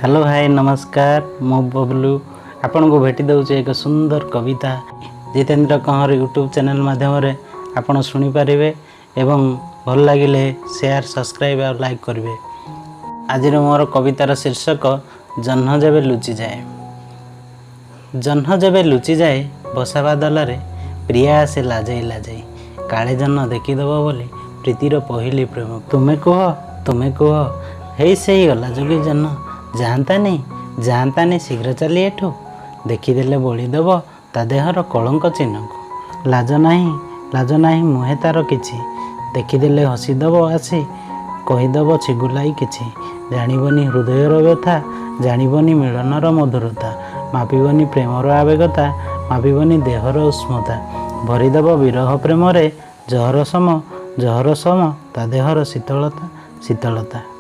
Hello, ହାଏ, ନମସ୍କାର। ମୁଁ ବବଲୁ ଆପଣଙ୍କୁ ଭେଟି ଦେଉଛି ଏକ ସୁନ୍ଦର କବିତା। ଜିତେନ୍ଦ୍ର କହଁର ୟୁଟ୍ୟୁବ୍ ଚ୍ୟାନେଲ୍ ମାଧ୍ୟମରେ ଆପଣ ଶୁଣିପାରିବେ ଏବଂ ଭଲ ଲାଗିଲେ ସେୟାର, ସବସ୍କ୍ରାଇବ୍ ଆଉ ଲାଇକ୍ କରିବେ। ଆଜିର ମୋର କବିତାର ଶୀର୍ଷକ ଜହ୍ନ ଯେବେ ଲୁଚିଯାଏ। ଜହ୍ନ ଯେବେ ଲୁଚିଯାଏ ବସା ବାଦଲରେ, ପ୍ରିୟା ଆସେ ଲାଜେଇ ଲାଜେଇ, କାଳେ ଜହ୍ନ ଦେଖିଦେବ ବୋଲି ପ୍ରୀତିର ପହିଲି ପ୍ରେମ। ତୁମେ କୁହ, ତୁମେ କୁହ, ହେଇ ସେଇ ଅଲାଯୋଗୀ ଜହ୍ନ ଯାଆନ୍ତାନି, ଯାଆନ୍ତାନି ଶୀଘ୍ର ଚାଲି ଏଠୁ? ଦେଖିଦେଲେ ବୋଳିଦେବ ତା ଦେହର କଳଙ୍କ ଚିହ୍ନକୁ। ଲାଜ ନାହିଁ, ଲାଜ ନାହିଁ ମୁହେଁ ତାର କିଛି। ଦେଖିଦେଲେ ହସିଦେବ ଆସି, କହିଦେବ ଛିଗୁଲାଇ କିଛି। ଜାଣିବନି ହୃଦୟର ବ୍ୟଥା, ଜାଣିବନି ମିଳନର ମଧୁରତା, ମାପିବନି ପ୍ରେମର ଆବେଗତା, ମାପିବନି ଦେହର ଉଷ୍ମତା। ଭରିଦେବ ବିରହ ପ୍ରେମରେ ଜହର ସମ, ଜହର ସମ ତା ଦେହର ଶୀତଳତା, ଶୀତଳତା।